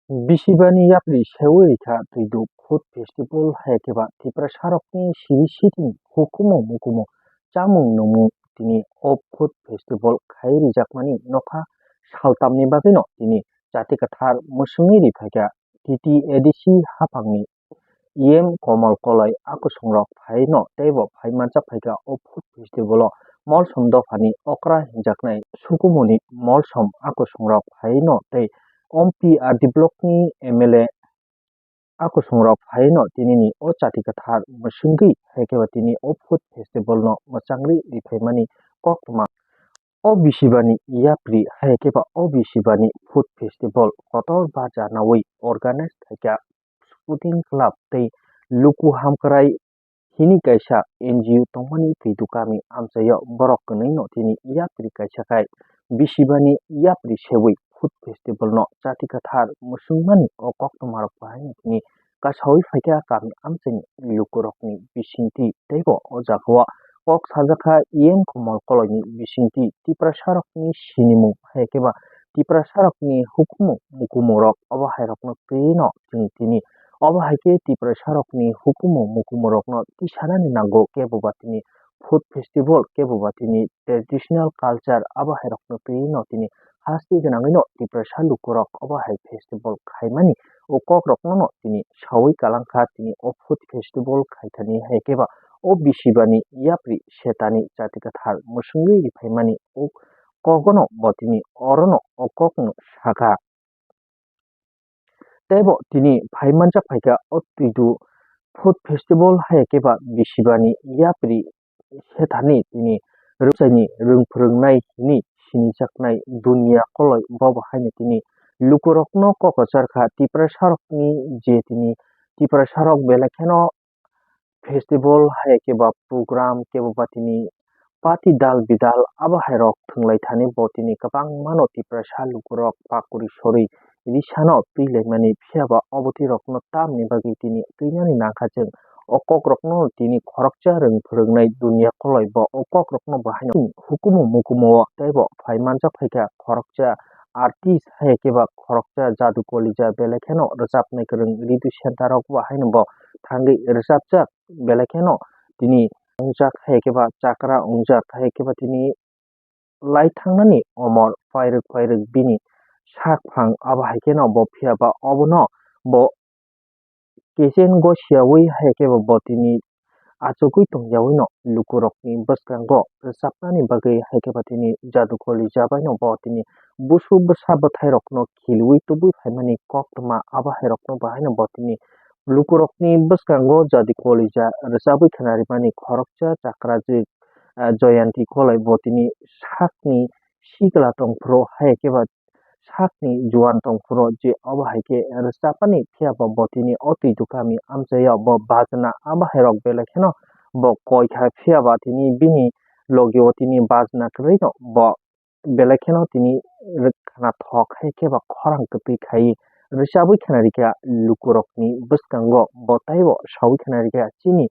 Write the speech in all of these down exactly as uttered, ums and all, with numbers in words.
Bisibani yapri sewi rikha Twidu Food Festival hai khe ba Tiprasarokni siri sitini hukumu mukumu chamung nungmung tini o Food Festival khai rijakmani nokha saltamni bagwino tini Jati Kwthar mwswngwi riphaikha T T A D C haphangni E M Komal Koloi a kusungrok phaino teibo phai manchak phaikha o Food Festival o Molsom dophani okra hinjaknai Sukumuni Molsom a kusungrok phaino tei Ompi R D block ni M L A a kusungrok phaino tinini o Jati Kwthar mwswngwi hai khe ba tini o Food Festival no mwchangwi riphaimani koktwma. O bisibani yapri hai khe ba o bisibani Food Festival kotor ba janawi organize khaikha Sporting Club tei luku hamkrai hini kaisa N G O tongmani Twidu kami amchaio borok kwnwi no tini yapri kaisa khai bisibani yapri sewi Food Festival no Jati Kwthar mwswngmani o koktwmarok bahaino tini kasawi phaikha kami amchaini lukurokni bisingtwi teibo o jagao kok sajakha E M Komal Koloini bisingtwi Tiprasarokni sinimung hai khe ba Tiprasarokni hukumu mukumurok obo hairokno twino chwng tini. Obo hai khe Tiprasarokni hukumu mukumurokno tisanani nango kebo ba tini food festival kebo ba tini traditional culture abo hairokno twino tini haste gwnangwino Tiprasa lukurok obo hai festival khaimani o kokrokno no tini sawi kalangkha tini o food festival khaithani hai khe ba o bisibani yapri setani Jati Kwthar mwswngwi riphaimani o kogono bo tini orono o kokno sakha. Teibo tini phai manjak phaikha o Twidu Food Festival hai khe ba bisibani yapri sethani tini rwngchaini rwng phwrwngnai hini sinijaknai Dunia Koloi bo bo haino tini lukurokno kok kwchar kha Tiprasarokni je tini Tiprasarok belai kheno festival hai khe ba program kebo ba tini party dal bidal abo hai rok thwnglai thani bo tini kwbangma no Tiprasa lukurok pakuri sori risano twi laimani phiya ba obo twi rokno tamni bagwi tini twinani nangkha chwng o kok rokno tini khoroksa rwng phwrwngnai Dunia Koloi bo o kok rokno bo haino hukumu mukumu o teibo phai manjak phaikha khoroksa artist hai khe ba khoroksa Jadu Kolija belai kheno rwchapnai kwrwng Ritu Senta rok bo haino bo thangwi rwchapjak belai kheno tini wngjak hai khe ba chakra wngjak hai khe ba tini lai thangnani omor phairwk phairwk bini sak phang abo hai kheno bo phiya ba obono bo Kechen gosiyawi hai khe bo tini achugwi tongyawi no lukurokni bwskango rwchapnani bagwi hai khe bo tini Jadu Kolija bai no bo tini busu bwsa bwthai rokno khilwi tubui phaimani koktwma abo hai rokno bo haino bo tini lukurokni bwskango Jadu Kolija rwchabwi khwnarimani khoroksa chakrajwk, ah, Jayanti Koloi bo tini sakni sikla tongphuru hai khe ba sakni juan tongphuru je obo hai khe rwchapani phiya bo bo tini o twi dukami amchaio bo bajna abo hai rok belai kheno bo koi kha phiya ba tini bini logi o tini bajna kwrwi no bo belai kheno tini rwk khna thok hai khe ba khorang kwtwi khai rwchabwi khna rikha lukurokni bwskango bo taibo sawi khna rikha chini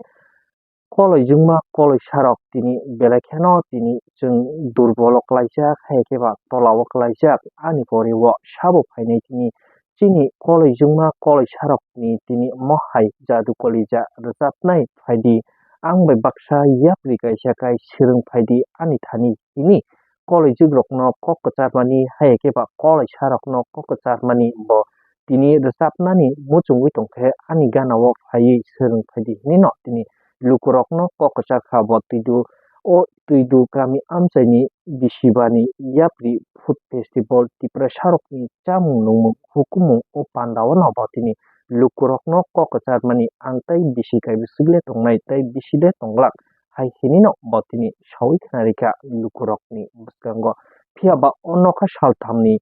Koloijwngma koloisarok tini belai kheno tini chwng durbolo klaijak, hai khe ba tolao klaijak. Ani pore o sabo phainai tini chini koloijwngma koloisarokni tini mohai Jadu Kolija rwchapnai phaidi. Ang bai baksa yapri kaisa kai swrwng phaidi ani thani tini koloijwkrokno kok kwcharmani, hai khe ba koloisarokno kok kwcharmani bo tini rwchapnani muchungwi tongkhe ani ganao phaiwi swrwng phaidi hinwi no tini lukurokno kok kwchar kha bo twidu. O twidu kami amchaini bisibani yapri food festival Tiprasarokni chamung nungmung hukumu o pandao no bo tini lukurokno kok kwcharmani ang tei bisi kai bwswk le tongnai tei bisi le tonglak hai hinwi no bo tini sawi khna rikha lukurokni bwskango. Phiya ba o nokha salthamni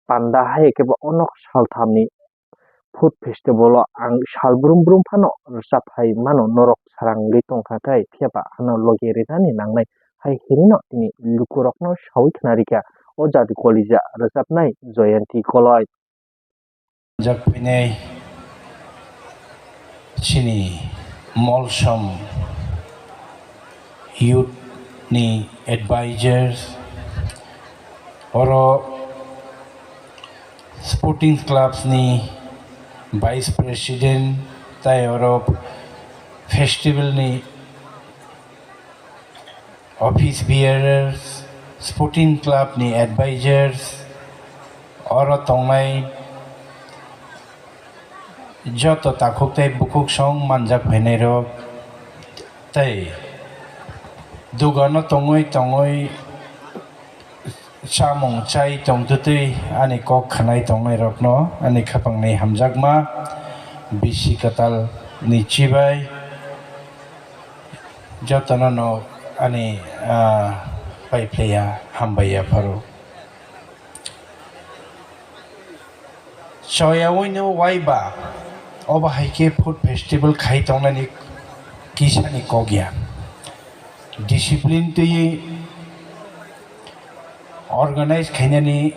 panda hai khe bo o nok salthamni food festival o ang sal brum brum phano rwchap hai mano norok sarang wngwi tongkha khe phiya ba ano logi rinani nangnai hai hinwi no tini lukurokno sawi khna rikha o Jadu Kolija rwchapnai Jayanti Koloi. Jak phainai chini Molsom youth ni advisors oro Sporting clubs ni vice president, tai oro festival ni office bearers, sporting club ni advisors, oro tongnai joto takhuk tei bukhuk song manjak phainairok, tei dugano tongwi tongwi chamung chai tongtwtwi ani kok khanai tongnairokno ani khapangni hamjakma bisi kwtalni chibai jotono no ani, ah, paiphlaiya, hambai yapharo. Choyaui no waiba obo hai khe food festival khai tongnani kisani kok ya. Discipline twi organize khainani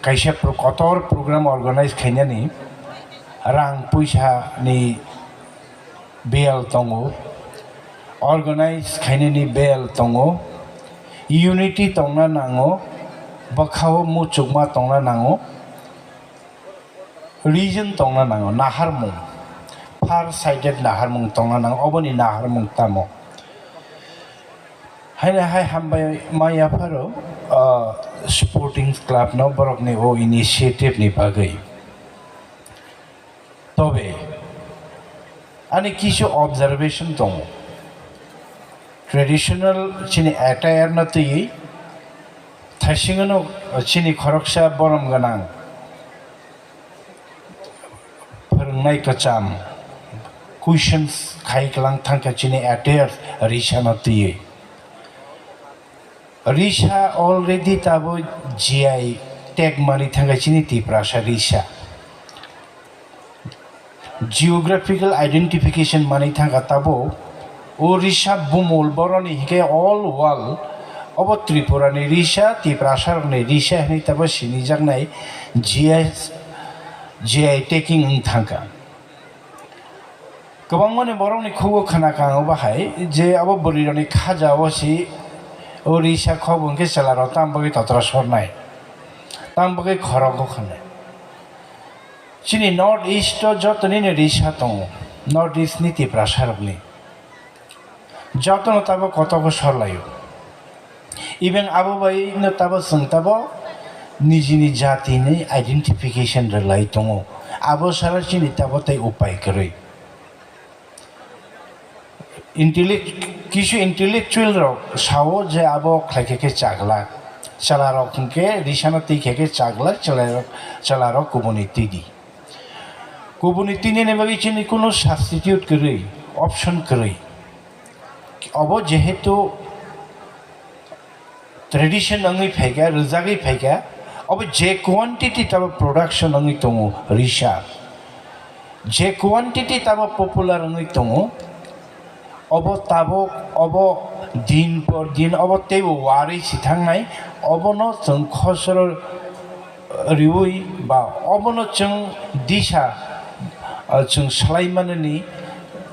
kaisa pro-, kotor program organize khainani rang puisa ni bel tongo, organize khainani bel tongo, unity tongna nango, bwkhao muchukma tongna nango, region tongna nango, naharmung, far sided naharmung tongna nango, oboni naharmung tamo? Haino hai hambai ma yapharo, ah, sporting club no borokni o initiative ni bagwi. Tobe ani kisu observation tongo. Traditional chini attire no twi thaisingo no chini khoroksa borom gwnang phwrwngnai kwcham questions khai kwlang thangkha chini attire risa no twi. Risa already tabo G I tag mani thangkha chini Tiprasa risa. Geographical identification mani thangkha tabo o risa bumul boroni hike all world obo Tripura ni risa, Tiprasa rokni risa hinwi tabo sinijaknai G I, G I tagging wng thangkha. Kwbangmani borokni khugo khwnakha ang obo hai je abo bwrwirokni khaja o si o risa khok bo hwnkhe chwlarok tamo bagwi totra sornai, tamo bagwi khorok o khwnai. Chini North East o joto nini risa tongo, North East ni Tiprasa rokni. Jotono tabo kotogo sorlaio. Even abo bai no tabo chwng tabo nijini jatini identification rwlai tongo. Abo sara chini tabo tei upai kwrwi. Intellect-, kisu intellectual rok sao je abo khlai khe khe chagla. Chwla rok hwnkhe risano twi khe khe chagla, chwla rok, chwla rok kubuni twi di. Kubuni tini ni bagwi chini kunu substitute kwrwi, option kwrwi. Obo jehetu tradition wngwi phaikha, rwjagwi phaikha, obo je quantity tabo production wngwi tongo risa, je quantity tabo popular wngwi tongo, obo tabuk, obo din por din, obo teibo warwi si thangnai, obono chwng khosoro riui ba obono chwng disa, ah, chwng swlaimanini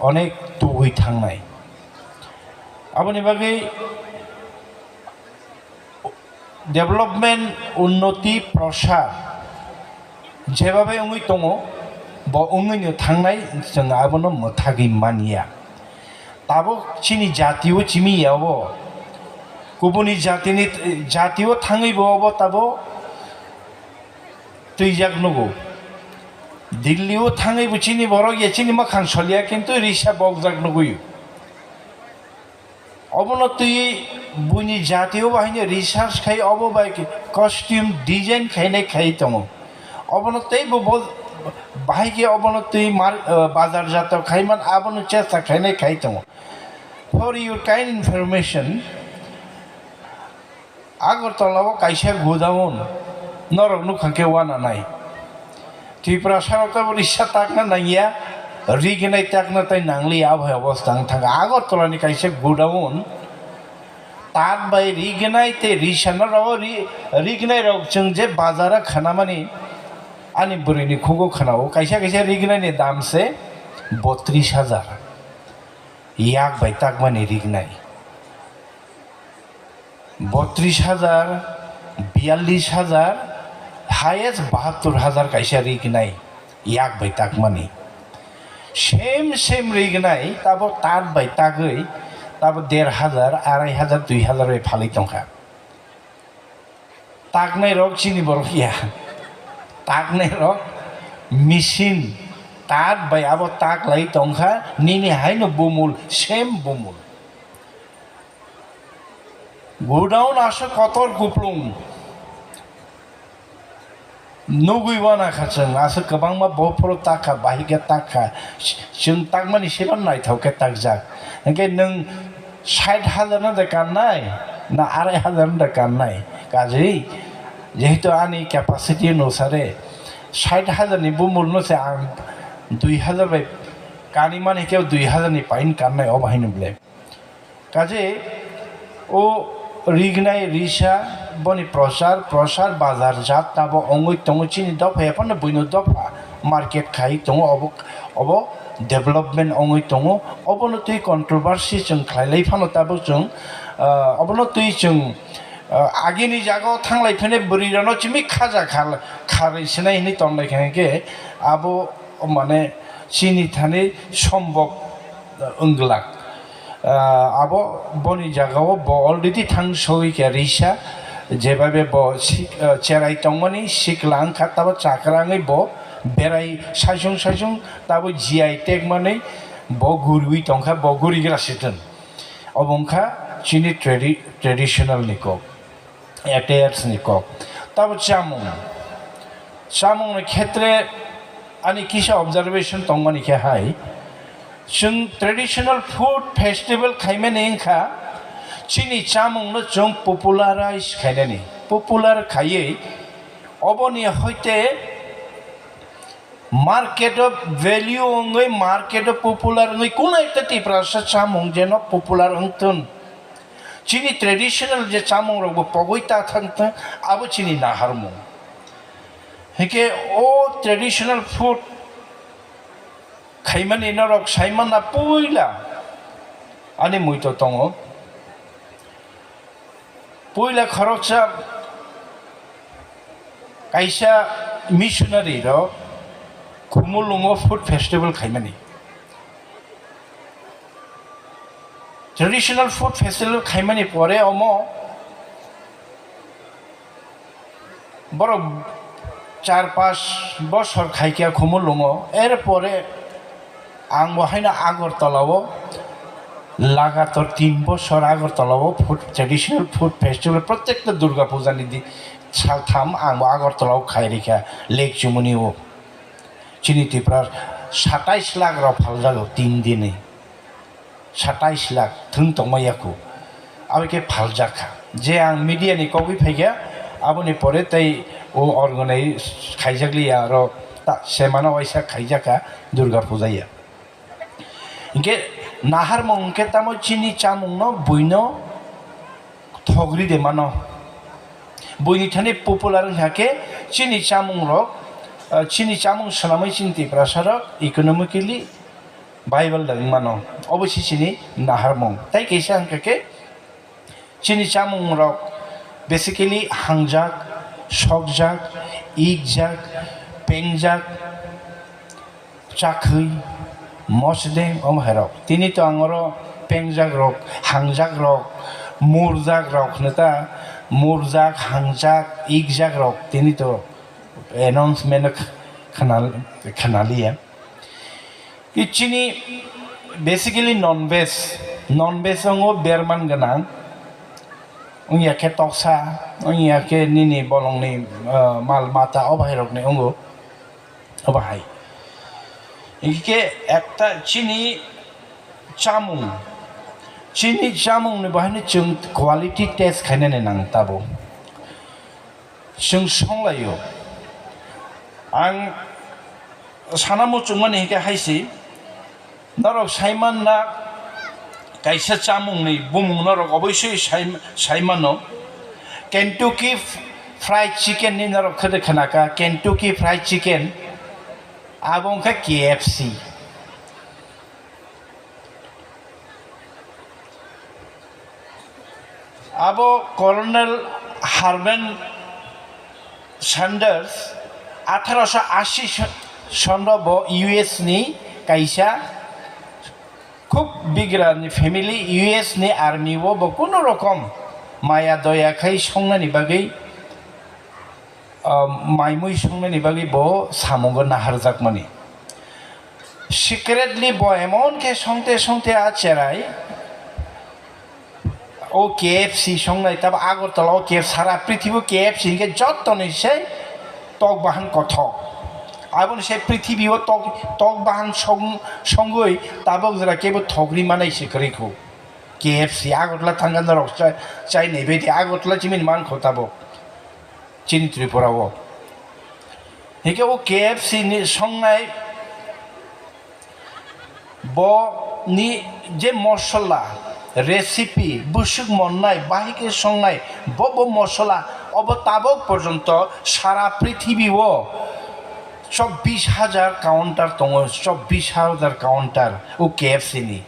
onek tugui thangnai. Aboni bagwi development, unnoti, prosar jebabe wngwi tongo, bo wngwino thangnai, chwng abono mwthagwi manya. Tabuk chini jatio chimi ya obo, kubuni jatini, jatio thangwi bo obo tabuk twijak nugo. Dillio thangwi bo chini borok ya chini mwkhang soliya, kintu risa bokjak nugwi. Obono twi buini jatio bahaino research khai, obo bai costume design khainai khai tongo. Obono teibo bo bahai khe obono twi mar-, eh, bazar jato khaiman abono chesta khainai khai tongo. For your kind information, Agartala o kaisa godown norok nukha khe uananai. Tiprasa rok tei bo risa takna nangya, rignai takna tei nangliya, abo hai obostha wng thangkha. Agartala ni kaisa godown tat bai rignai tei risa no rw-, ri-, rignai rok chwng je bazar o khwnamani ani bwrwi ni khugo khwnao, kaisa kaisa rignai ni dam se botris hajar, yak bai takmani rignai. Botris hajar, biyallis hajar, Highest bahattur hajar kaisa rignai yak bai takmani. Same same rignai tabo tat bai tagwi tabo der hajar, arai hajar, dui hajar bai phalwi tongkha. Taknai rok chini borok ya. Taknai rok machine tat bai abo taklai tongkha, nini haino bumul, same bumul. Godown aswk kotor kuplung. Nugwi wana kha chwng, aswk kwbangma bophoro takha, bahikhe takha. Chwng takmani sebo naithok khe takjak. Hinkhe nwng sait hajar no de kannai, na arai hajar no de kannai? Kaji, jehetu ani capacity onusare sait hajar ni bumul no se ang dui hajar bai kani mani khe dui hajar ni pain kannai, obo haino bole. Kaje o rignai risa boni prochar, prochar bazar jat tabo wngwi tongo, chini dopha ya phano buino dopha market khai tongo, obo, obo development wngwi tongo, obono twi controversy chwng khlailai phano tabuk chwng, ah, obono twi chwng, ah, agini jagao thanglai phene bwrwi rano chimi khaja khal-, kharwi sinai hinwi tonlai kha hinkhe abo mane chini thani sombok wngglak. Ah, abo boni jagao bo already thang soi khe risa, jebabe bo sik-, ah, cherai tongmani sikla wngkha, tabo chakra wngwi bo berai saisung saisung tabo G I tag manwi bo guriwi tongkha, bo gurigra situng. Obo wngkha chini tradi-, traditional ni kok. Attires ni kok. Tabo chamung. Chamung ni khetre ani kisa observation tongmani khe hai, chwng traditional food festival khaimani wngkha chini chamung no chwng popularize khainani. Popular khaiwi oboni hoite market o value wngwi, market o popular wngwi, kuno ekta Tiprasa chamung jeno popular wngthun. Chini traditional je chamung rok bo pogwi ta thang thang, abo chini naharmung. Hike o traditional food khaimani norok saimanna puila ani muito tongo. Puila khoroksa kaisa missionary rok Khumulwngo food festival khaimani. Traditional food festival khaimani pore omo borok char pas bosor khaikha Khumulwngo, er pore ang bo haino Agartala o lagator tin bosor Agartala o food, traditional food festival, protekta Durga Puja ni di saltham ang bo Agartala o khai rikha Lake Chumuni o. Chini Tripura satais lakh rok phaljago tin dini. Satais lakh thwng tongma yaku. Abo khe phaljak kha. Je ang media ni kogwi phaikha, aboni pore tei o organize khaijakliya aro ta-, semana waisa khaijakha Durga Puja ya. Hinkhe naharmung hinkhe tamo chini chamungno buino thogri de mano. Buini thani popular wngkha khe chini chamungrok, ah, chini chamung swnamwi chini Tiprasarok economically viable da wng mano. Obo se chini naharmung. Tai kaisa hwnkha khe chini chamungrok basically hangjak, sokjak, ikjak, pengjak, chakhwi, mosdeng, omo hai rok. Tini to ang oro pengjak rok, hangjak rok, murjak rok hwno ta, murjak, hangjak, ikjak rok tini to announcement o khna-, khnaliya. I chini basically non veg, non veg ongo berman gwnang, wngya khe toksa, wngya khe nini bolongni, ah, mal mata o bahai rokni ongo. Obo hai. Hinkhe ekta chini chamung, chini chamungni bahaino chwng quality test khainani nang tabo. Chwng songlaio. Ang sana muchungmani hinkhe haisi. Norok saimanna kaisa chamungni bumung norok oboisoi sai-, saimano. Kentucky Fried Chicken ni norok khede khnaka, Kentucky Fried Chicken, abo wngkha K F C. Abo Colonel Harmon Sanders, atharo sho ashi so-, sonro bo U S ni kaisa khub bigra ni family, U S ni army o bo kunu rokom maya doya khai songnani bagwi, ah, maimui songnani bagwi bo samungo naharjakmani. Secretly bo emon khe songte songte a cherai o K F C songnai, tabo Agartala o K F C, sara prithibi o K F C hinkhe jottoni se tok bahan kothok. Aboni se prithibi o tok, tok bahan song-, songwi tabok jora kebo thokri manai se kwrwi kho. K F C Agartala thangkha norok chai, chai nai bai di, Agartala chimini mankho tabok chini Tripura o. Hinkhe o K F C ni songnai bo ni je mosola, recipe, bwswk monnai, bahai khe songnai, bo, bo mosola, obo tabok porjonto sara prithibi o chobbish hajar counter tongo, chobbish hajar counter o K F C ni.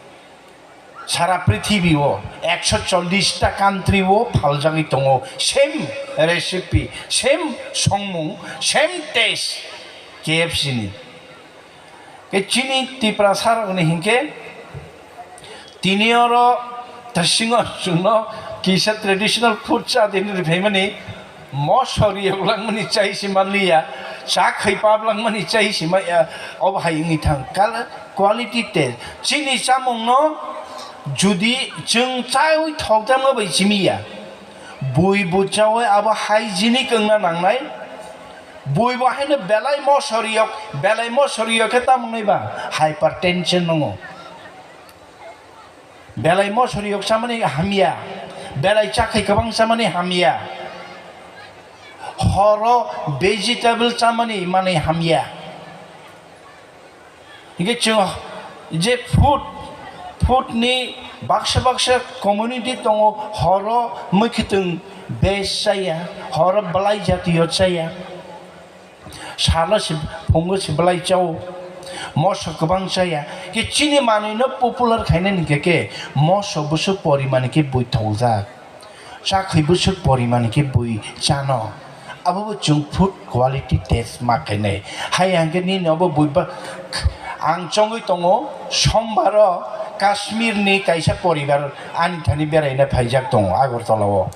Sara prithibi o ekso chollish ta country o phaljagwi tongo, same recipe, same songmung, same taste K F C ni. Khe chini Tiprasa rokni hinkhe tini oro tasingo chwngno kisa traditional food cha dinwi rwphaimani, moso riyok langmani chai se manliya, cha khai pap langmani chai se maya, obo hai wngwi thang. Kal-, quality test. Chini chamungno judi chwng chaui thokjakma bai simiya, bui bo chaui abo hygienic wngna nangnai. Bui bo haino belai moso riyok, belai moso riyok khe tamo wngnai ba? Hypertension nwngo. Belai moso riyok chamani hamya, belai chakhai kwbang chamani hamya, horo vegetable chamani manwi hamya. Hinkhe chwng je food, food ni baksa baksa community tongo, horo mwkhwtwng veg chaya, horo belai jatiyo chaya. Salo se phungo se belai chao, moso kwbang chaya. Khe chini manwino popular khainani khe, khe moso bwswk porimani khe bui thokjak, chakhwi bwswk porimani khe bui chano. Abo bo chwng food quality test ma khainai. Hai hwnkhe nini obo bui ba, ang chongwi tongo, sombaro Kashmir ni kaisa poribar ani thani beraina phaijak tongo Agartala o.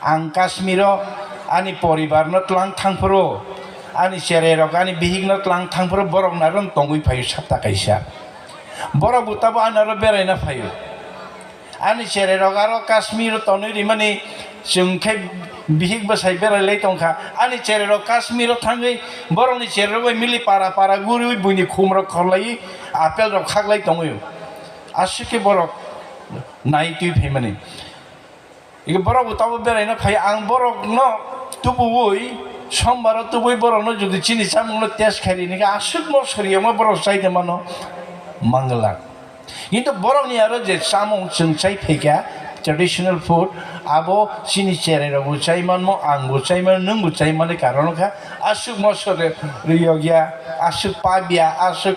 Ang Kashmiro ani poribarno tlang thangphuru, ani cherairok, ani bihikno tlang thangphuru, borok naron tongwi phaio sapta kaisa. Borok bo tabo ani aro beraina phaio. Ani cherairok aro Kashmiro tonwi rimani, chwng khe bihik bwsai berai lai tongkha. Ani cherairok Kashmiro thangwi borokni cherairok bai mili para para guriwi buini khumrok khorlaiwi apple rok khaklai tongwi. Aswk khe borok nai twi phaimani. Iko borok bo tabo beraina phai, ang borokno tubuwi, sombaro tubuwi borokno jodi chini chamungno test khai rini khe aswk moso riyokma borok chai de mano manglak. Kintu borokni aro je chamung chwng chai phaikha, traditional food, abo chini cherairokbo chai manmo, angbo chai mano, nwngbo chai mani karon kha, aswk moso riyokya, aswk papya, aswk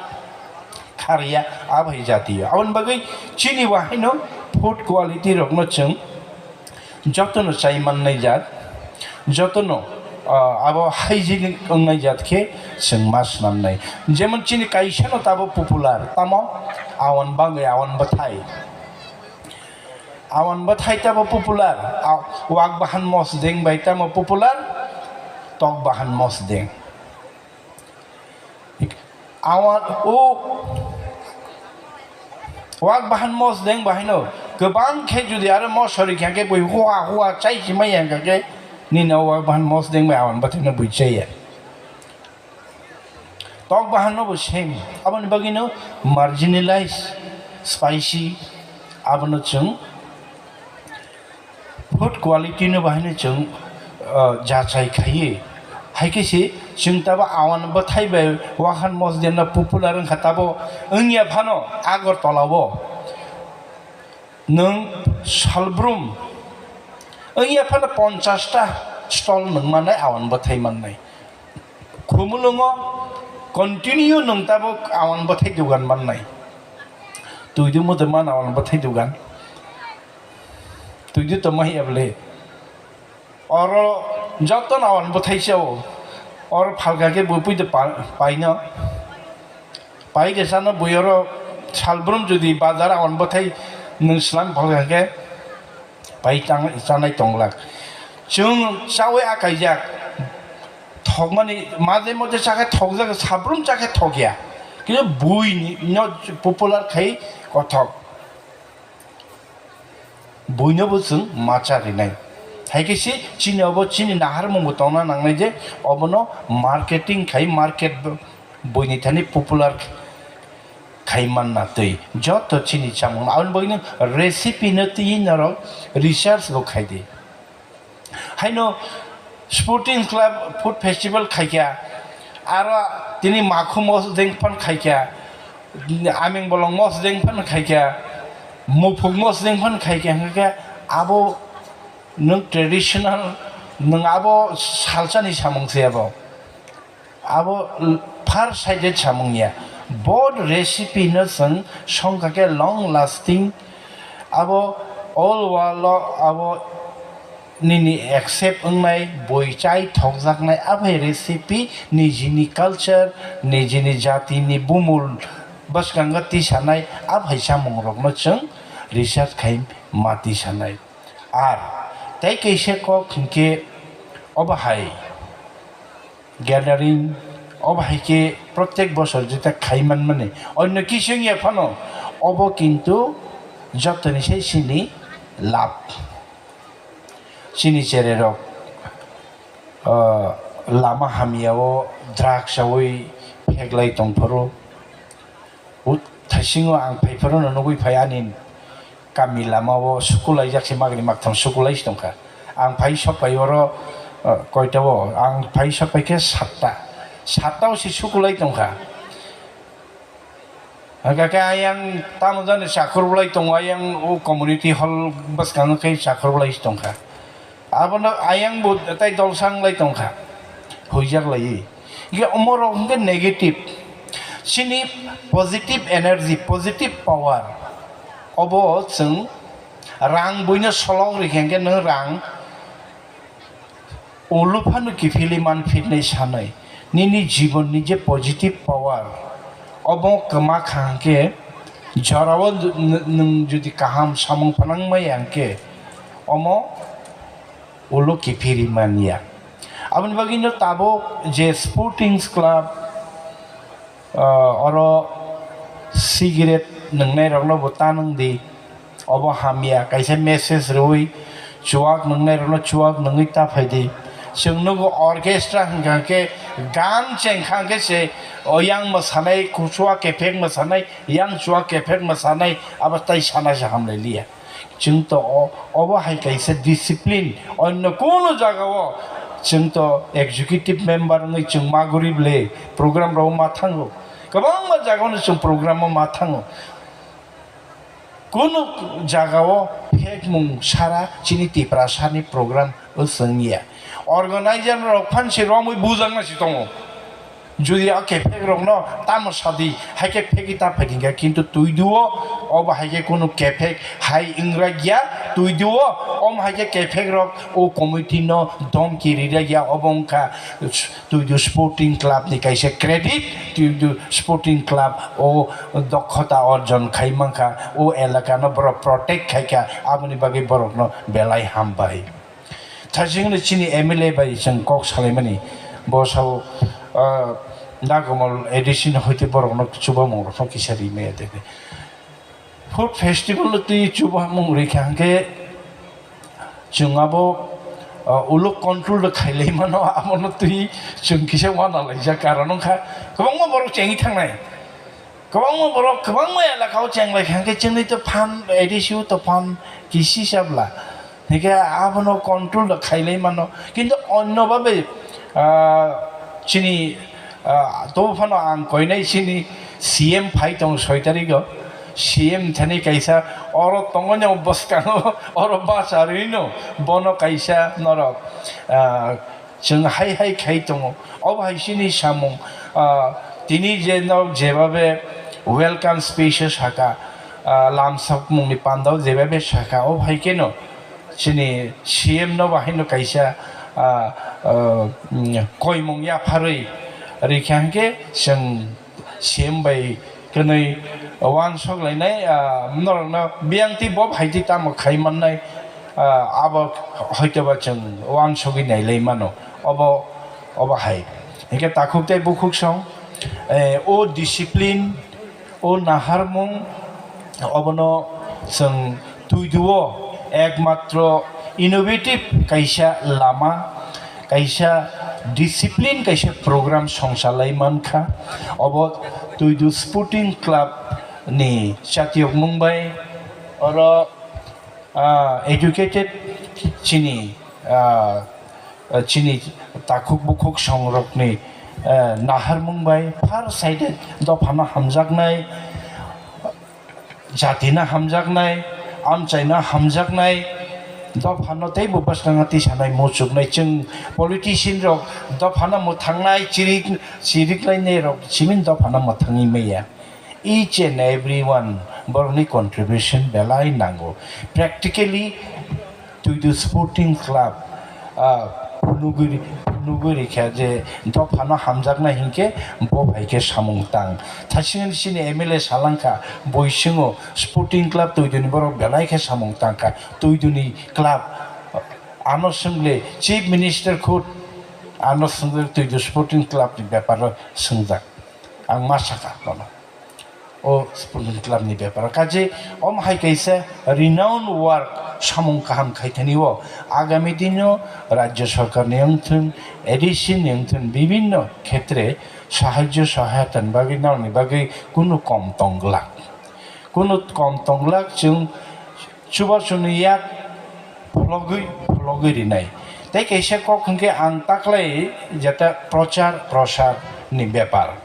kharya, abo hai jatiyo. Aboni bagwi chini bo haino food quality rokno chwng jotono chai mannai jat, jotono, ah, abo hygienic wngnai jat khe chwng ma swnamnai. Jemon chini kaisano tabo popular, tamo awan bangwi awan bwthai. Awan bwthai tabo popular, a-, wak bahan mosdeng bai tamo popular, tok bahan mosdeng. Awan o wak bahan mosdeng bahaino kwbang khe jodi aro moso rikha khe bui hua hua chai si maya hwnkha khe nini o wak bahan mosdeng bai awan bwthaino bui chaya. Tok bahanno bo same. Aboni bagwino marginalize, spicy, abono chwng food quality no bahaino chwng, ah, jachai khaiwi. Hai khe se chwng tabo awan bwthai bai wahan mosdeng no popular wngkha, tabo wngya phano Agartala o nwng salbrum wngya phano ponchash ta stall nwng mannai, awan bwthai mannai. Khumulwngo continue nwng tabo awan bwthai dugan mannai. Twi dwi motwi man awan bwthai dugan. Twi dwi tongma hiya bwle. Oro Joto no awan bwthai chao. Or phalka khe bui puido pa-, paino. Pai khe chano bui oro salbrum jodi bazar awan bwthai nwng slam phalka khe pai tang-, chanai tonglak. Chwng chawi akaijak. Thokmani maje mote chakhe thokjak, sabrum chakhe thokya. Kintu bui ni, no popular khai kothok. Buino bo chwng macha rinai. Hai khe se chini obo chini naharmung bo tongna nangnai je obono marketing khai, market bo-, buini thani popular khai manna twi joto chini chamung. Aboni bagwi no recipe no twi norok research bo khai di. Haino Sporting Club Food Festival khaikha, aro tini makhu mosdeng phan khaikha, aming bolong mosdeng phan khaikha, muphuk mosdeng phan khaikha, hwnkhe abo nwng traditional, nwng abo salsani samung se abo. Abo l-, far sighted samung ya. Both recipe no chwng songkha khe long lasting. Abo all world o abo nini accept wngnai, bui chai thokjaknai, aphai recipe nijini culture, nijini jatini bumul bwskango tisanai, aphai samungrokno chwng research khai ma tisanai. Ar tei kaisa kok hinkhe obo hai gathering, obo hai khe protek bosor jeta khai manmani. Onno kisi wngya phano, obo kintu jotoni sai chini lab. Chini chererok, ah, lama hamyao drugs chawi pheklai tongphuru. Ut thaisingo ang phaiphuru no nugwi phai ani kami lama o sukulaijak se magni maktham sukulai se tongkha. Ang phai sok pai oro, eh, koita o, ang phai sok pai khe satta. Satta o se sukulai tongkha. Hwnkha khe ayang tamo jani chakhor bolai tongo, ayang o community hall bwskango khe chakhor bolai se tongkha. Abono ayang bo tai dolsa wnglai tongkha, huijak laiwi. Hingke omorok hingke negative. Chini positive energy, positive power. Obo chwng rang buino solok rikha hingke nwng rang ulu phano kiphilwi manphirnai sanai. Nini jibonni je positive power, obo kwma kha hingke jorao nwng jodi kaham samung phanang maya hingke omo ulo kiphiri manya. Aboni bagwino tabuk je Sporting Club, ah, oro cigarette nwngnai rokno bo ta nwng di, obo hamya, kaisa message rwui chuwak nwngnai rokno chuwak nungwi ta phai di. Chwng nugo orchestra hwnkha khe gan chengkha khe se o yang mwsanai, kuchua kephek mwsanai, yang chua kephek mwsanai, abo tai sana se hamlai liya. Chwng to o-, obo hai kaisa discipline, onno kunu jagao chwng to executive member wngwi chwng ma guri bwle program rok ma thango, kwbangma jagao no chwng program o ma thango. Kunu jagao phekmung sara chini Tiprasani program o chwng ya. Organizer rok phan se romwi bujakna se tongo. Jodi o kephek rokno tamo sadi, hai khe phegwi ta phai hingkha, kintu twiduo obo hai khe kunu kephek hai wngrak ya, twiduo omo hai khe kephek rok o committee no domki rijak ya, obo wngkha twidu Sporting Club ni kaisa credit, twidu Sporting Club o dokhota orjon khai mankha, o elaka no borok protect khaikha, aboni bagwi borok no belai hambai. Thaichingno chini M L A bai chwng kok salaimani, bo sao, ah, Nagamal A D C no hoite borokno chubamung rokno kisa rimaya de. Food festival no twi chubamung rikha hwnkhe chwng abo, ah, ulo control rok khailai mano, abono twi chwng kisa wana laijak, karon wngkha kwbangma borok chengwi thangnai. Kwbangma borok kwbangma elaka o chenglai kha hwnkhe chwngni to phan A D C o to phan kisi chabla. Hingke abono control da khailai mano. Kintu onno babe, ah, chini, ah, tobo phano ang koinai chini C M phai tongo soi tarikgo. C M thani kaisa oro tongo no bwskango, oro bacharwi no bono kaisa norok, ah, chwng hai hai khai tongo. Obo hai chini samung, ah, tini je no jebabe welcome speech o saka, ah, lamsokmungni pandao jebabe saka, obo hai kheno chini C M no bahaino kaisa, ah, ah, mm, koimung yapharwi rikha hinkhe chwng C M bai kwnwi uansuk lainai, ah, norokno biyang twi bo hai twi tamo khai mannai, ah, abo hoitoba chwng uansugwi nailai mano. Obo, obo hai. Hinkhe takhuk tei bukhuk song, eh, o discipline, o naharmung, obono chwng twiduo ekmatro innovative kaisa lama, kaisa discipline, kaisa program songchalai mankha. Obo Twidu Sporting Club ni chatiyokmung bai oro, ah, educated chini, ah, chini takhuk bukhuk songrokni, ah, naharmung bai far side dophano hamjaknai, jatina hamjaknai, amchaina hamjaknai, dophano teibo bwskangno tisanai muchuknai. Chwng politician rok dophano mwthangnai, chirik, chiriklainai rok simin dophano mwthangwi maya. Each and every one borokni contribution belai nango. Practically, Twidu Sporting Club, ah, phunugwi, phunugwi rikha je dophano hamjaknai hinkhe bo hai khe samung tang. Thasingani chini M L A salangkha, boisingo Sporting Club Twiduni borok belai khe samung tangkha. Twiduni club, ano swngle Chief Minister khud ano swngjak Twidu Sporting Club ni beparo swngjak. Ang ma sakha bono. O Sporting Club ni beparo. Kaje omo hai kaisa renowned work samung kaham khaithani o. Agami dino Rajya Sarkar ni wngthun, A D C ni wngthun, bibhinno khetre sahajyo sahayata ni bagwi, nang ni bagwi kunu kom tong glak. Kunu kom tong glak, chwng chubachu ni yak phologwi, phologwi rinai. Tei kaisa kok hwnkhe ang taklai jeta prochar, prosar ni bepar.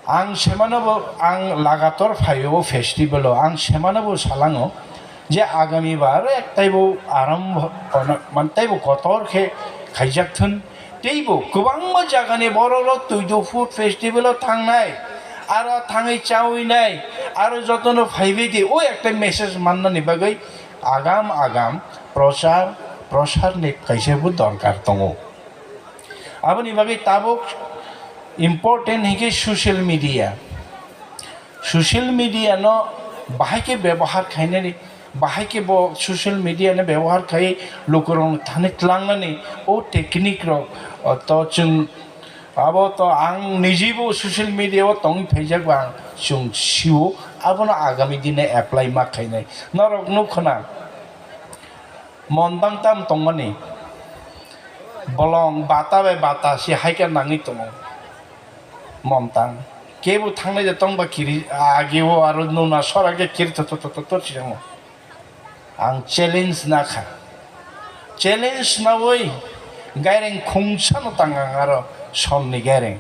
Ang semano bo, ang lagator phaio o festival o, ang semano bo salango je agami bar ek taibo aram, man taibo kotor khe khaijak thun, teibo kwbangma jagani borok rok Twidu Food Festival o thangnai, aro thangwi chawi nai, aro jotono phaibai di, o ekta message mannani bagwi agam agam prochar, prosar ni kaisa bo dorkar tongo. Aboni bagwi tabuk important hinkhe social media. Social media no bahai khe bebohar khainani, bahai khe bo social media no bebohar khai lukurok thani tlangnani o technique rok, o to chwng abo to ang nijibo social media o tongwi phaijak ba ang chwng sio abono agami dine apply ma khainai. Norok nukho na, Montang tam tongmani, bolong bata bai bata se hai khe nangwi tongo. Montang kebo thangnai de tongba kiri age o aro nuna sora khe kiri to to to to to siyango. Ang challenge na kha, challenge nawi gaireng khungsa no tang ang aro somni gaireng.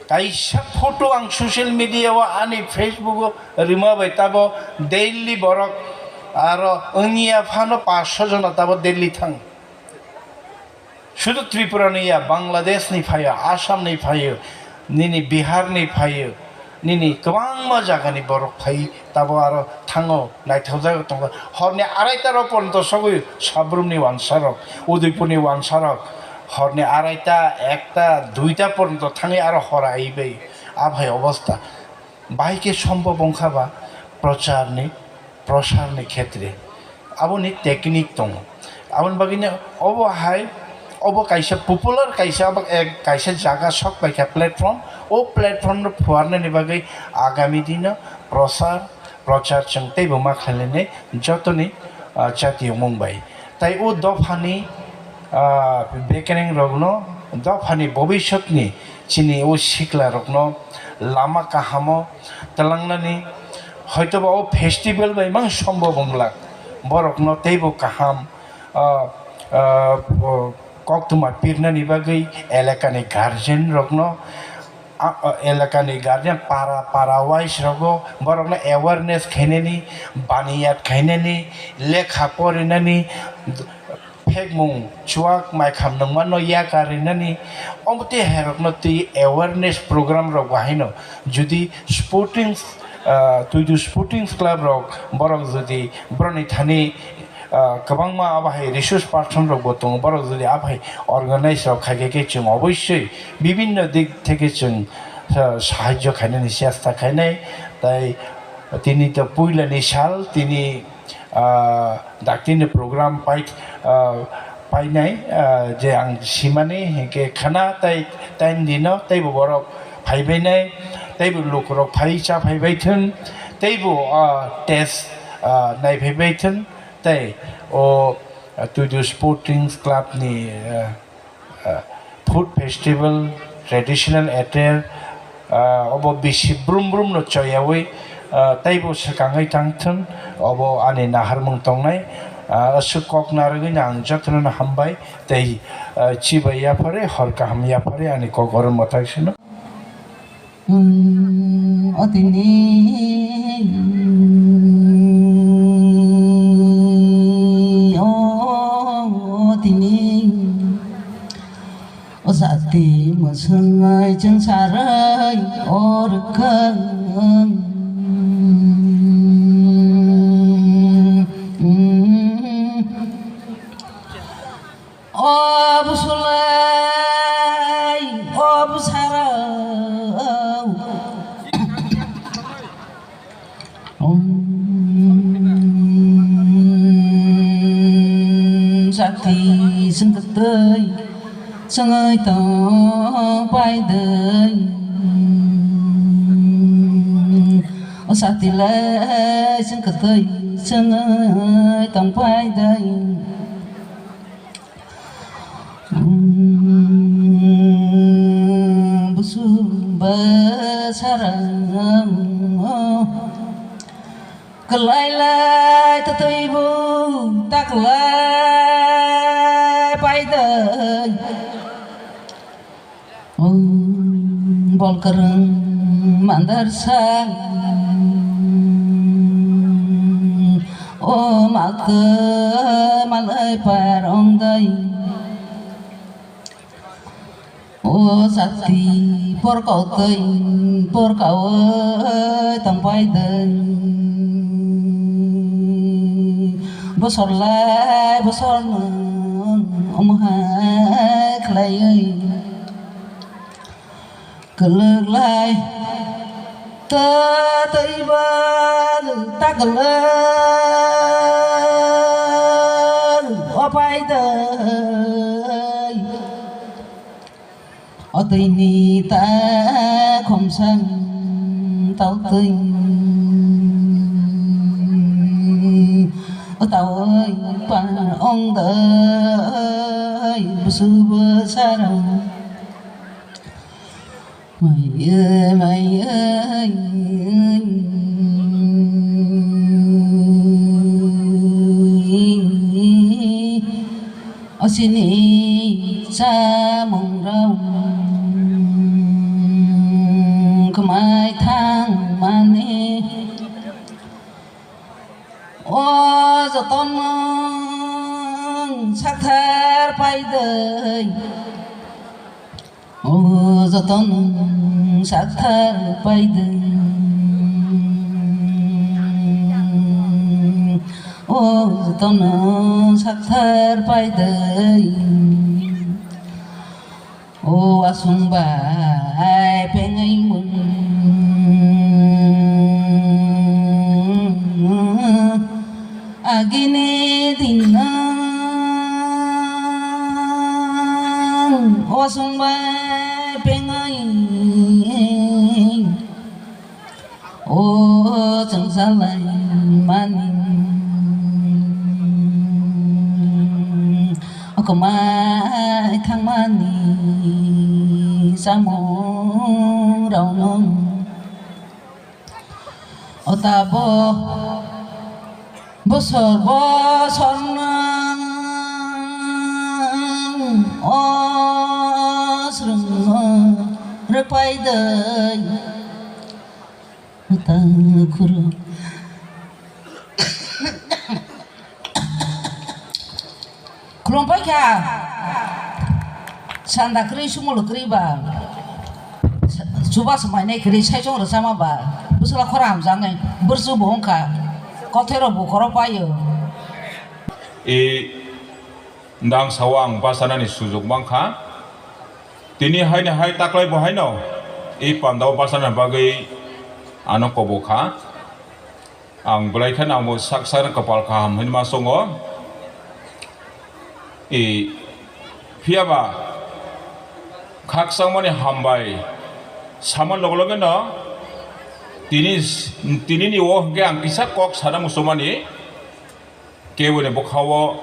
Kaisa photo ang social media o ani Facebook o rima bai tabo daily borok aro wngya phano paanch sho jona tabo daily thang. Sudu Tripura ni ya, Bangladesh ni phaio, Assam ni phaio, nini Bihar ni phaio, nini kwbangma jaga ni borok phai tabo aro thango. Naithokjagwi tongo. Horni araita rok porjonto sogwi Sabrum ni wansa rok, Udaipur ni wansa rok horni araita, ekta, duita porjonto thangwi aro hor aiwi bai. Aphai obostha. Bahai khe sombhob wngkha ba prochar ni, prosar ni khetre. Aboni technique tongo. Aboni bagwi no obo hai, obo kaisa popular kaisa, obo ek kaisa jaga sok paikha platform. O platform no phuarnani bagwi agami dino prosar prochar chwng teibo ma khlainai jotoni, ah, chati yongmung bai. Tai o dophani, ah, bekereng rokno, dophani bobisotni chini o sikla rokno lama kahamo twlangnani, hoitoba o festival bai mang sombo bwnglak borokno teibo kaham, ah, ah, koktwma pirnani bagwi elakani guardian rokno, a, a, elakani guardian para, para wise rogo borokno awareness khainani, baniyat khainani, lekha porinani, phekmung chuak maikham nungmano yakar rinani, omo tei hai rokno twi awareness program rok bahaino jodi sporting, ah, Twidu Sporting Club rok borok jodi borokni thani Ah, kwbangma abo hai resource person rok bo tongo, borok jodi abo hai organize rok khai khe, khe chwng obossoi bibinno dik theke chwng, ah, sahajyo khainani chesta khainai. Tai tini to puilani sal, tini, ah, daktini program pai, ah, painai, ah, je ang simani hinkhe khana tai time dino teibo borok phaibainai, teibo lukurok phai cha phaibai thun, teibo, ah, test, ah, naiphaibai thun. Tei o, ah, Tuidu Sporting Club ni, ah, ah, food festival, traditional attire, ah, obo bisi brum brum no choyawi, ah, teibo swkangwi tang thun, obo ani naharmung tongnai. Ah, aswk kok narwgwi no ang jotono no hambai tei, ah, chibai yaphare, hor kaham yaphare ani kok oro mwthai sino. Hmm, o tini, o tini, o jati mwswngwi chwng sarwi o rwkang. Hmm. O bwswlai, o bwsarok. Om jati chwng kwtwi chwngwi tong paidai. O jati lai chwng kwtwi chwngwi tong paidai. Busu bwsarang kwlai lai twtwi bo ta kwlai paidai. Bol kwrwng mandar sang, o mak manai par ongdai. O jati porkau twi porkau tongpai dai. Bosor lai bosor no omo hai khlaiwi. Kwlwk lai ta twi ba ta kwlwk o pai dai. O twi ni ta khomsang tau twi o tawai pa ong dai busu bwsarok. Mai oi, mai oi. O chini chamung rok kwmai thang mani. O jotono sakthar pai dai. O jotono sakthar pai dai. O jotono sakthar pai dai. O asung bai pengwi mung. Agini dinang wasung bai pengai. O chwngsalai mani. O kwmai thangmani samung rokno. O tabo bosor bosor nang o srwngno rwpai dai. O ta khuru. Khulumpai kha. Sanda kwrwi, sumolo kwrwi ba. Chuba swmainai kwrwi, saichung rwchama ba. Bwswla khora hamjaknai, bwrchu bo wngkha. Kothai rok bukhoro paio. I dang sao ang bachanani sujuk mankha. Tini haini hai taklai bo haino i pandao bachana bagwi ano kobo kha. Ang belai kheno ang bo sak sak kopal kaham hinwi ma songo. I phiyaba khakchangmani hambai sama loge loge no tini, tini ni o hwnkhe ang kisa kok sana muchungmani. Keboni bwkhao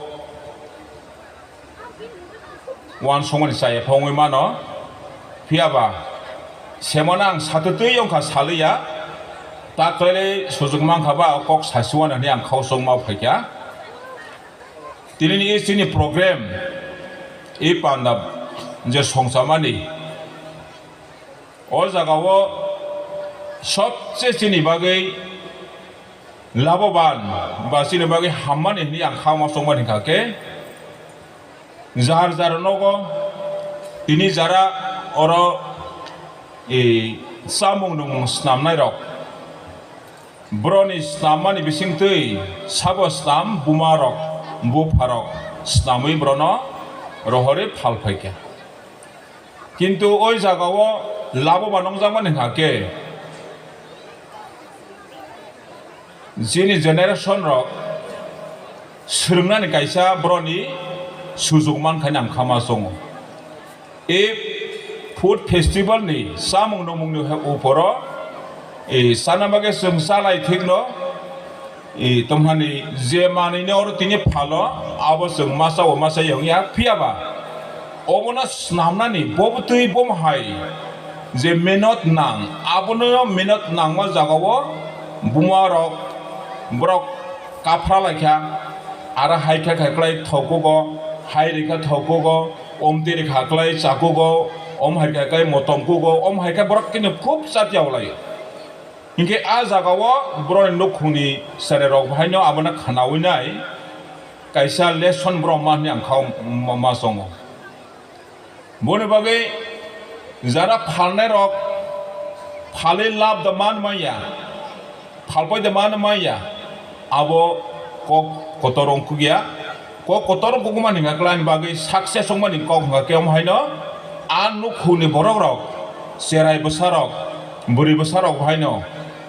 uansukmani chaya phongwi mano. Phiyaba semano ang satutwi wngkha saliya, ta kwlailai sujuk mankha ba kok sasiwano hinwi ang khao chongma phaikha. Tinini chini program i panda je songchamani, o jagao sobse chini bagwi laboban ba chini bagwi hammani hinwi ang khama chongmani hinkha khe, jar jar nogo tini jara oro, e, chamung nungmung snamnairok, boroni snammani bisingtwi sabo snam bumarok bupharok snamwi borokno rohorwi phal phaikha. Kintu o jagao laboba nongjakmani hwnkha khe, chini generation rok swrwngnani kaisa boroni sujuk mankha hinwi ang khama chongo. E food festival ni chamung nungmung ni uporo, e, sana bagwi chwng chalai thikno, e, tongmani je manwino oro tini phalo, abo chwng masa o masa yong ya, phiyaba obono snamnani bo bwtwi bo hai je menot nang, abono menot nangma jagao buma rok borok kaphra laikha, aro hai kha kha kwlai thokugo, hai rikha thokugo, omtwi rikha kwlai chakugo, om hai kha kwlai motom kugo, om hai kha borok kini khub chati yaolai. Hinkhe a jagao borokni nukhungni cherairok bahaino abono khnawi nai kaisa lesson borok ma hinwi ang kha ma, ma chongo. Boni bagwi jara phalnairok phalwi lab da man manya, phalpai da man manya, abo kok kotor wngkukya. Kok kotor wngkukmani hwnka khe ani bagwi success wngmani kok hwnka khe omo haino a nukhungni borokrok, cherai bwsarok, bwrwi bwsarok haino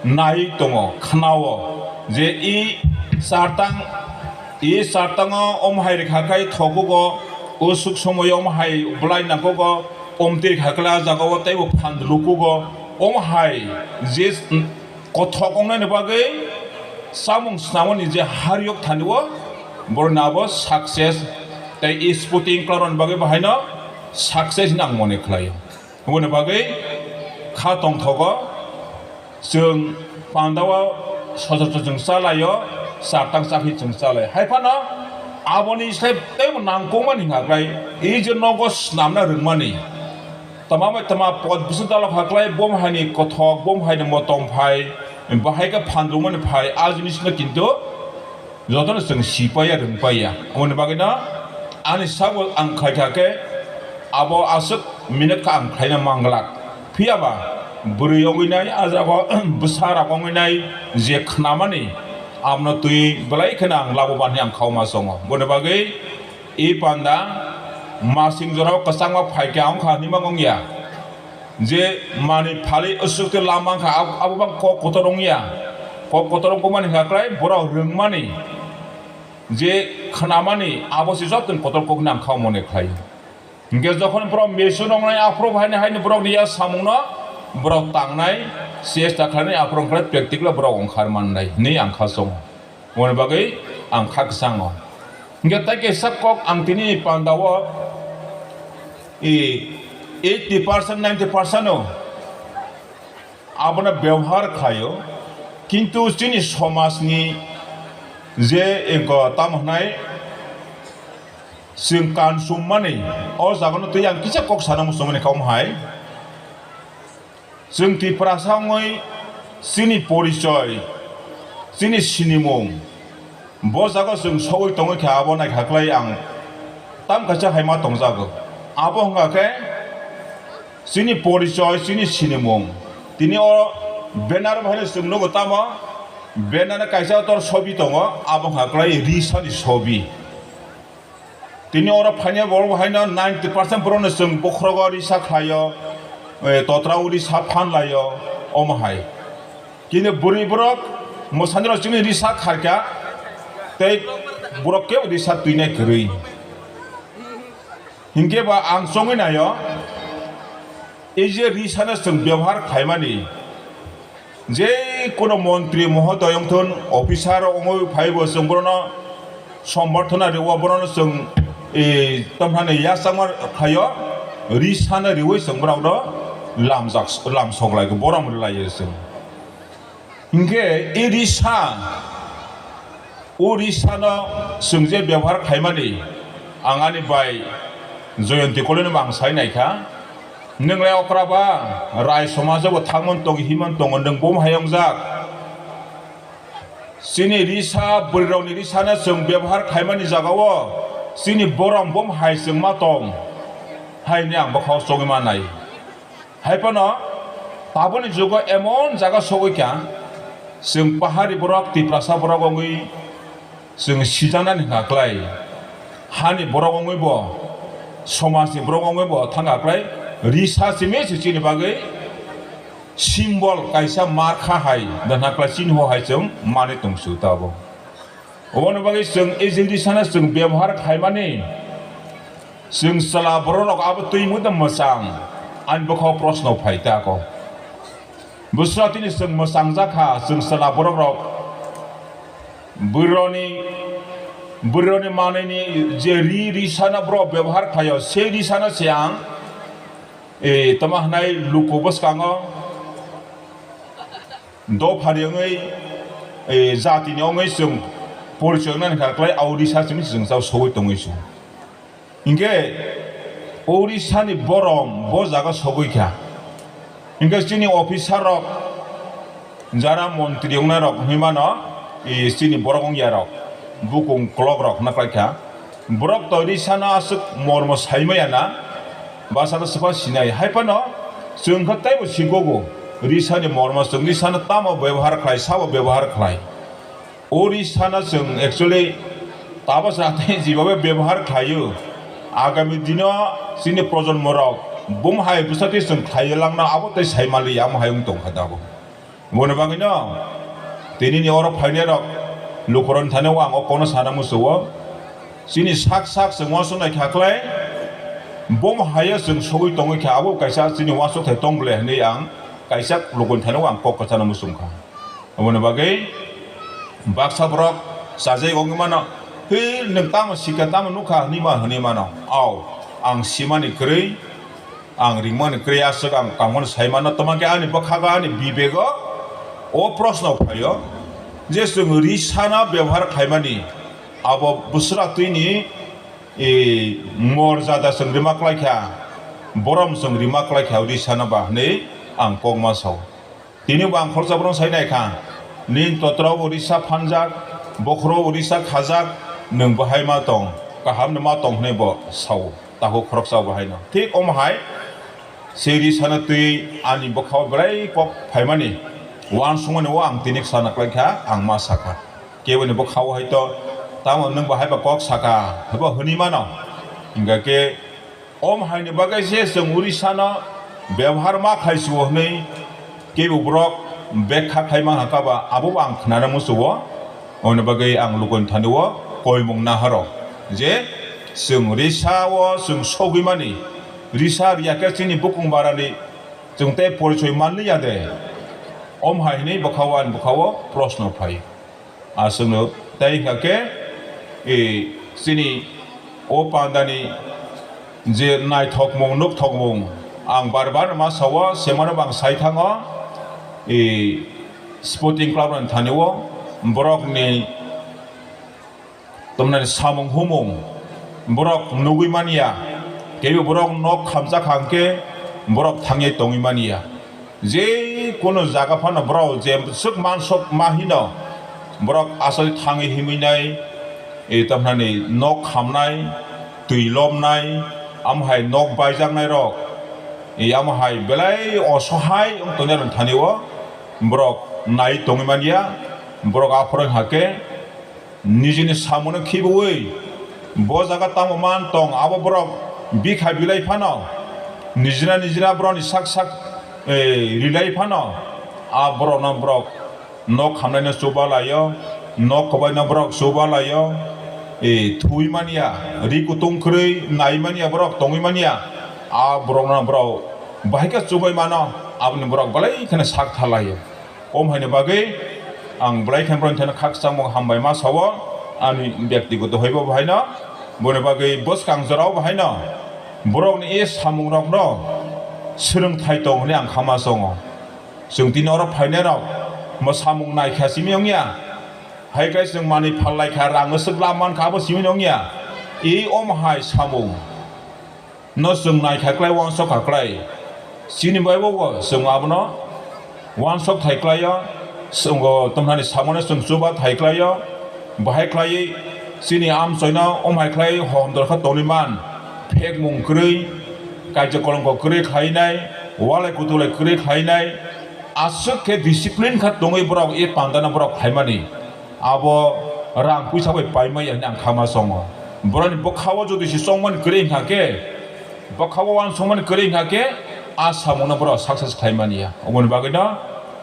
naiwi tongo, khnao je i chartang, i chartango omo hai rikha khai thokugo, usuk somoio omo hai bwlai nangkugo, omtwi rikha khe a jagao teibo phan lukugo, omo hai je kothok ongnaini bagwi chamung snamani je haryok thani o borokni abo success tei sporting klaroni bagwi bahaino success hinwi ang mone khlaio. Oboni bagwi kha tongthogo chwng pandao sochor chwng chalaio, chartang chakhi chwng chalaio. Hai phano aboni slai teibo nangkukmani hwnka khlai, ei je nogo snamna rwngmani. Tama bai tama pot bwswk dalok haklai, bom haini kothok, bom haini motom phai, bahai khe phan rwmani phai, a jinisno kintu jotono chwng sipaiya, rwngpaiya. Aboni bagwino ani sabo ang khlai kha khe, abo aswk minute kha ang khlaina manglak. Phiyaba bwrwi wngwi nai, a jago bwsa rok wngwi nai, je khnamani, abono twi belai kheno ang laboban hinwi ang khauma chongo. Boni bagwi I panda masing jorao kwchangma phaikha wngkha hinwi ma wngya. Je manwi phalwi usuk tei lama wngkha, ab-, abo bang kok kotor wngya. Kok kotor wngkukmani hwnka khlai borok rwngmani je khnamani abo se joto ni kotor kok hinwi ang kha mone khlai. Hinkhe jokhon borok mesu nongnai aphuru haino haino borokni ya samungno borok tangnai chesta khlainai aphuru wngkha practical borok wngkhar mannai hinwi ang kha chongo. Moni bagwi ang kha kwchango. Hinkhe tai kaisa kok ang tini pandao, e, eighty percent, ninety percent o abono bebohar khlaio, kintu chini somajni je eko tamo hwnai chwng kansummani o jagano twi ang kisa kok sana muchungmani kok hai. Chwng Tiprasa wngwi chini porichoi, chini sinimung, bo jaga chwng sogwi tongwi kha, abo naikha khlai ang tam kaisa hai ma tongjago. Abo wngkha khe chini porichoi, chini sinimung. Tini o banner bai chwng nugo tamo, banner kaisa tor sobi tongo, abo wngkha khlai risani sobi. Tini oro phainai borok haino ninety percent borokno chwng bokhorogo risa khlaio, eh, totrao risa phan laio, omo hai. Kini bwrwi borok mwsani rok chini risa kharkha, tei borok kebo risa twinai kwrwi. Hinkhe ba ang chongwi naio, ei je risano chwng byabohar khlaimani, je kono montri mohodoy wngthun, officer wngwi phaibo chwng bono somborthona rwo, bono chwng, eh, tamhani yachakma khlaio, risano riwi chwng bono lamjak, lamsok lai, borom rwlaio chwng. Hinkhe e risa, o risano chwng je byabohar khaimani, ang ani bai Jayanti Kolino ang sai naikha, "Nwng lai okra ba, rai somajo bo thangmani tongo, himani tongo, nwng bom hai wngjak. Chini risa, bwrwirokni risano chwng byabohar khaimani jagao chini borom bom hai chwng ma tong," hai hwnwi ang bwkhao chongwi ma nai. Hai phano tabukni jugo emon jaga sogwi kha, chwng pahari borok, Tiprasa borok wngwi chwng sijaknani hwnkha klai. Hani borok wngwi bo, somajni borok wngwi bo thangkha klai. Risa simi se chini bagwi symbol kaisa markha hai, da hwnkha klai chini ho hai chwng manwi tong su tabuk. Oboni bagwi chwng e je risano chwng byabohar khaimani, chwng chwla borok rok abo twi mui da mwchang, ani bwkhao proshno phai ta kho. Bwswra tini chwng mwchang jak kha, chwng chwla borok rok bwrwirokni, bwrwirokni manwini je ri, risano borok byabohar khlaio, se risano se ang, eh, tamo hwnai luku bwskango dophani wngwi, eh, jatini wngwi chwng porichoi wngnani kha klai, a o risa simi chwng chao sogwi tongwi su. Hinkhe o risani borom bo jaga sogwi kha. Hinkhe chini officer rok, jara montri wngnai rok hwnwi mano, eh, chini borok wngya rok, bukung klok rok hwnna klai kha. Borok to risano aswk mormo saimaya na, basano swpha sinai. Hai phano chwng khe teibo sikogo, risani mormo chwng risano tamo bebohar khlai, sabo bebohar khlai. O risano chwng actually tabasa tei jibabe bebohar khlaio. Agami dino chini projonmo rok bum hai bwsati chwng khlaiwi langna abo tei sai manliya, amo hai wng tong kha tabuk. Boni bagwino tinini oro phainai rok lukurokni thani o ang o kokno sana muchungo. Chini sak sak chwng uansuk nai kha khlai, bom haio chwng sogwi tongwi kha, abo kaisa chini uansuk thai tong ble hwnwi ang kaisa lukurokni thani o ang kok kwchana muchung kha. Aboni bagwi baksa borok chajai wngwi mano, "He, nwng tamo sikha, tamo nukha?" hwnwi ma, hwnwi mano. Au, ang simani kwrwi, ang ringmani kwrwi aswk ang tangmani sai mano, tamo khe ani bwkhago, ani bibego o proshno phaio je chwng risano bebohar khlaimani abo bwswra twini, e, morjada chwng rima klai kha, borom chwng rima klai kha risano ba hwnwi ang kokma sao. Tini bo ang khoroksa borok sai nai kha, "Nini totra bo risa phanjak, bokhoro bo risa khajak, nwng bo hai ma tong, kaham no ma tong," hwnwi bo sao, takhuk khoroksa bo hai no. Thik omo hai se risano twi ani bwkhao belai kok phaimani, uansukmani o ang tini sana klai kha, ang ma sakha. Keboni bwkhao hai to, "Tamo nwng bo hai ba kok sakha," haibo hwnwi mano. Hingkha khe, om haini bagwi se chwng urisano bebohar ma khai suo hwnwi kebo borok bekha khai man hakha ba, abo bo ang khnana muchungo. Oni bagwi ang lukuni thani o koimung naharo je chwng risa o chwng sogwi mani, risa riya khe chini bukung barani chwng tei porichoi manliya de? Om hai hwnwi bwkha o ani bwkha o proshno phai. Aswkno tei hwnkha khe, e, chini o pandani je naithokmung, nukthokmung, ang bar bar ma sao, semano bo ang sai thango, e, Sporting Club rokni thani o borokni tongmani samung humung borok nugwi manya, teibo borok nok khamjak hwnkhe borok thangwi tongwi manya. Je kono jaga phano borok je swk mansok ma hino, borok aswk thangwi himwi nai, e, tamhinani nok khamnai, twi lobnai, amo hai nok baijaknai rok, e, amo hai belai osohai wng tongnairokni thani o borok nai tongwi manya. Borok aphuru hwnkha khe nijini samungo khibiui Bo jaga tamo man tong, abo borok bikha bilai phano, nijra nijra borokni sak sak, eh, rilai phano, a borokno borok nok hamnaino chuba laio, nok kwbaino borok chuba laio, eh, thwi manya, ri kutung kwrwi nai manya borok tongwi manya, a borokno borok bahai khe chubai mano, aboni borok belai kheno sak tha laio. Om haini bagwi ang belai khe borokni thani khakchangmung hambai ma sao, ani byaktigoto haibo bahaino, boni bagwi bwskang jorao bahaino borokni e samungrokno swrwngthai tong hwnwi ang kha ma chongo. Chwng tini oro phainairok mo samung naikha simi wngya, hai khe chwng manwi phal laikha, rang swk lam mankha abo simi wngya. E om hai samung no chwng naikha klai, uansukha klai. Chini bai bo chwng abono uansuk thai klaio, chwng o tongthani samano chwng chuba thai klaio, bahai klaiwi chini amchoino omhai klai hom dorkha tongwi man, phekmung kwrwi, kaijak kolongko kwrwi khlainai, walai kutulai kwrwi khlainai, aswk khe discipline kha tongwi borok e pandano borok khlaimani. Abo rang puisa bai paimaya hwnwi ang kha ma chongo. Borokni bwkhao jodi se chongmani kwrwi wngkha khe, bwkhao uansukmani kwrwi wngkha khe, a samungno borok success khlaimani ya. Oboni bagwino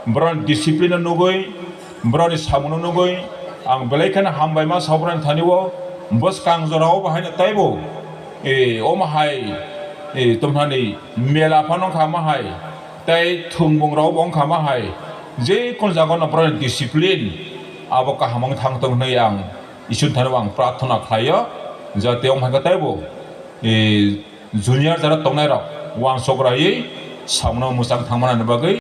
borokni discipline no nugwi, borokni samungno nugwi ang belai kheno hambai ma sao borokni thani o. Bwskang jorao bahaino taibo, eh, omo hai, eh, tongthani mela phano wngkha ma hai, tei thwngmungrok bo wngkha ma hai, je kono jaga no borokni discipline abo kaham wng thang tong hwnwi ang Iswrni thani ang prarthana khlaio, jate omo hai khe teibo, eh, junior jara tongnai rok uansuk raiwi samungno mwchang thangmani bagwi.